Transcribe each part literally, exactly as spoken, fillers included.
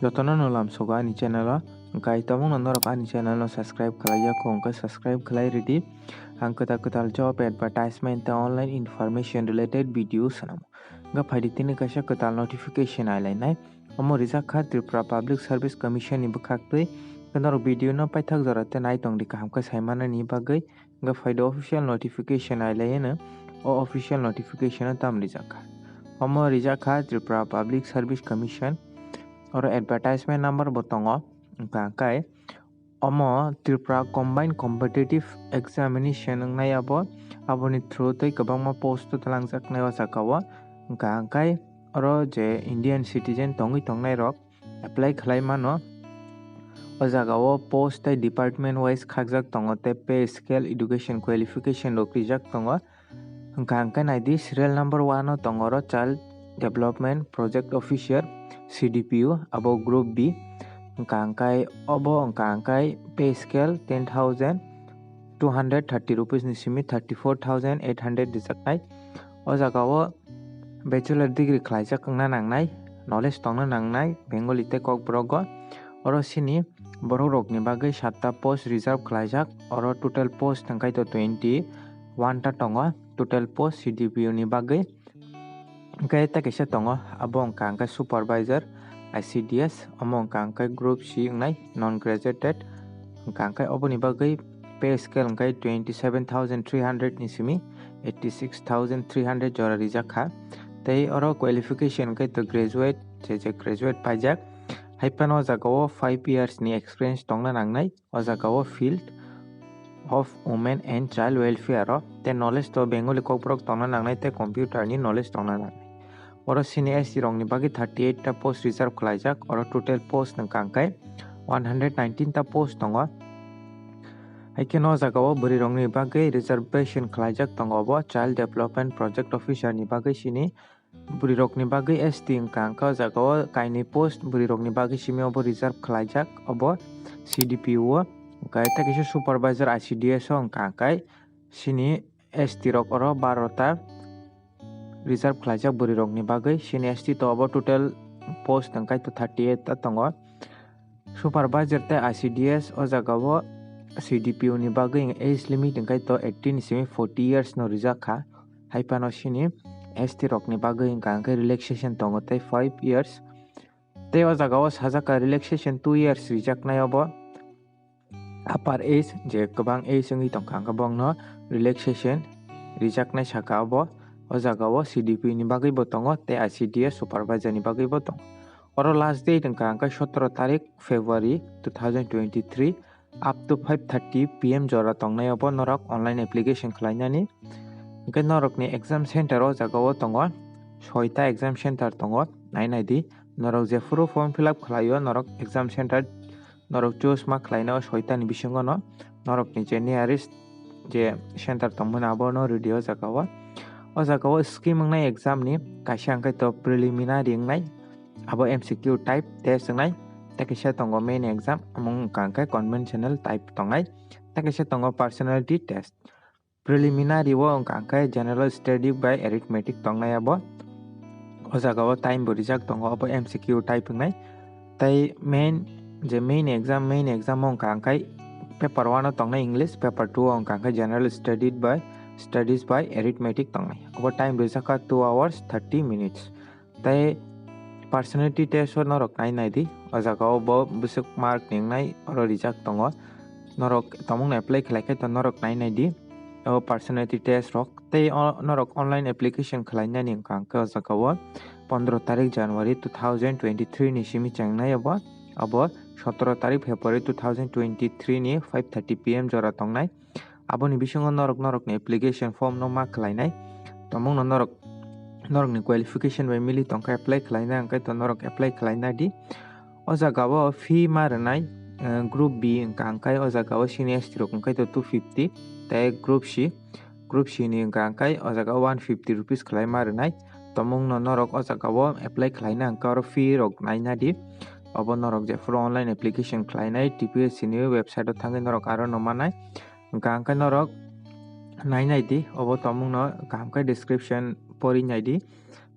Jotono no lamsogo ani channel o, hwnkhe ai tabukno norok ani channel no subscribe khlai ya kho, hwnkhe subscribe khlai rwdi. Ang kwtal kwtal job advertisement tei online information related video swnamo. Hwnkhe phaidi tini kaisa kwtal notification ailainai. Omo rijak kha Tripura Public Service Commission ni bwkhaktwi. Hwnkhe norok video no paithak jora tei nai tongdi kaham khe saimanani bagwi. Hwnkhe phaidi official notification ailaiyano, o official notification o tamo rijak kha. Omo rijak kha Tripura Public Service Commission, oro advertisement number bo tongo. Hwnkha hwnkhe omo Tripura Combined Competitive Examination wngnai abo, aboni through tei kwbangma post o twlangjaknai o jaga o. Hwnkha hwnkhe oro je Indian citizen tongwi tongnai rok, apply khlai mano. O jaga o post tei department wise khakjak tongo tei pay scale, education qualification rok rijak tongo. Hwnkha hwnkhe naidi serial number one o tongo oro Child Development Project Officer, C D P O, abo group B. Hwnkha hwnkhe obo hwnkha hwnkhe pay scale ten thousand two hundred thirty rupees ni simi thirty four thousand eight hundred rijaknai. O jaga o bachelor degree khlaijak wngna nangnai, knowledge tongna nangnai Bengali tei Kokborok o. Oro sini borok rokni bagwi satta post reserve khlaijak, oro total post hwnkhe to twenty one ta tongo, total post C D P O ni bagwi. Hwnkhe tei kaisa tongo, abo hwnkha hwnkhe supervisor, I C D S, omo hwnkha hwnkhe group C wngnai, non graduated. Hwnkha hwnkhe oboni bagwi pay scale hwnkhe twenty seven thousand three hundred ni simi eighty six thousand three hundred jora rijak kha. Tei oro qualification hwnkhe to graduate, je je graduate paijak. Hai phano o jaga o five years ni experience tongna nangnai. O jaga o field of Women and Child Welfare o tei knowledge to Bengali Kokborok tongna nangnai tei computer ni knowledge tongna nangnai. Oro sini S T rokni bagwi thirty eight ta post reserve khlaijak, oro total post hwnkha hwnkhe one hundred nineteen ta post tongo. Hai kheno o jaga o bwrwi rokni bagwi reservation khlaijak tongo obo Child Development Project Officer ni bagwi sini. Bwrwi rokni bagwi S T hwnkha hwnkhe o jaga o kainwi post bwrwi rokni bagwi simi obo reserve khlaijak obo C D P O o. Hwnkhe tei kaisa supervisor I C D S o hwnkha hwnkhe sini S T rok oro baro ta reserve khlaijak bwrwi rokni bagwi. Sini S T to obo total post hwnkhe to thirty eight ta tongo. Supervisor tei I C D S o jaga o C D P O ni bagwi age limit hwnkhe to eighteen ni simi forty years no rijak kha. Hai phano sini S T rokni bagwi hwnkha hwnkhe relaxation tongo tei five years. Tei o jaga o sajak kha relaxation two years rijaknai obo. Upper age je kwbang age wngwi tongkha hwnkhe bongno relaxation rijaknai saka obo. O jaga o C D P O ni bagwi bo tongo tei I C D S supervisor ni bagwi bo tongo. Oro last date hwnkha hwnkhe sotoro tarik February two thousand twenty three, up to five thirty P M jora tongnai obo norok online application khlainani. Hwnkhe norokni exam center o jaga o tongo, soita exam center tongo, nai nai di. Norok jephuru form fill up khlaio norok exam center norok choose ma khlainai o soita ni bisingo no norokni je nearest je center tongmani abo no rwdi o jaga o. O jaga o scheme wngnai exam ni kaisa hwnkhe to preliminary wngnai, abo M C Q type test wngnai. Tei kaisa tongo main exam, omo wngkha hwnkhe conventional type tongnai. Tei kaisa tongo personality test. Preliminary o wngkha hwnkhe general study by arithmetic tongnai abo. O jaga o time bo rijak tongo, abo M C Q type wngnai. Tei main, je main exam, main exam o wngkha hwnkhe paper one o tongnai English, paper two o wngkha hwnkhe general study by, studies by arithmetic tongnai. Abo time rijak kha two hours thirty minutes. Tei personality test o norok nai nai di, o jaga o bo bwswk mark ni wngnai oro rijak tongo. Norok tongmung no apply khlai khe to norok nai nai di o personality test rok. Tei o norok online application khlai nani wngkha hwnkhe o jaga o pondro tarik January two thousand twenty three ni simi chengnai obo, abo sotoro tarik February two thousand twenty three ni five thirty P M jora tongnai. Aboni bisingo norok norokni application form no ma khlainai. Tongmung no norok norokni qualification bai mili tongkha apply khlainai, hwnkhe to norok apply khlaina di. O jaga o fee ma rwnai, eh, group B wngkha hwnkhe o jaga o senior S T rok hwnkhe to two fifty, tei group C, group C ni wngkha hwnkhe o jaga o one fifty rupees khlai ma rwnai. Tongmung no norok o jaga o apply khlaina hwnkhe oro fee rok naina di. Obo norok jephuru online application khlainai T P S C ni website o thangwi norok aro no manai. Hwnkha hwnkhe norok nai nai di, obo tongmung no kaham khe description pori nai di.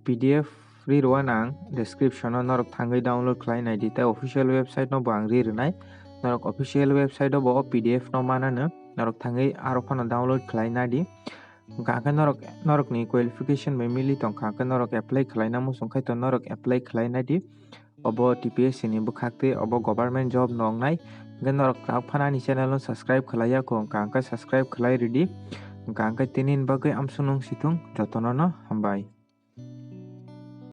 P D F Free rwano ang description o norok thangwi download khlai nai di, tei official website no bo ang ri rwnai. Norok official website o bo o P D F no manano, norok thangwi aro phano download khlai nai di. Hwnkha hwnkhe norok, norokni qualification bai mili tongkha hwnkhe norok apply khlaina muchung khai to norok apply khlai nai di. Obo T P S C ni bwkhak tei obo government job no wngnai. Hwnkhe norok kwrak phano ani channel no subscribe khlai ya kho, hwnkha hwnkhe subscribe khlai ridi. Hwnkha hwnkhe tini ni bagwi amsung nung sithung, jotono no hambai.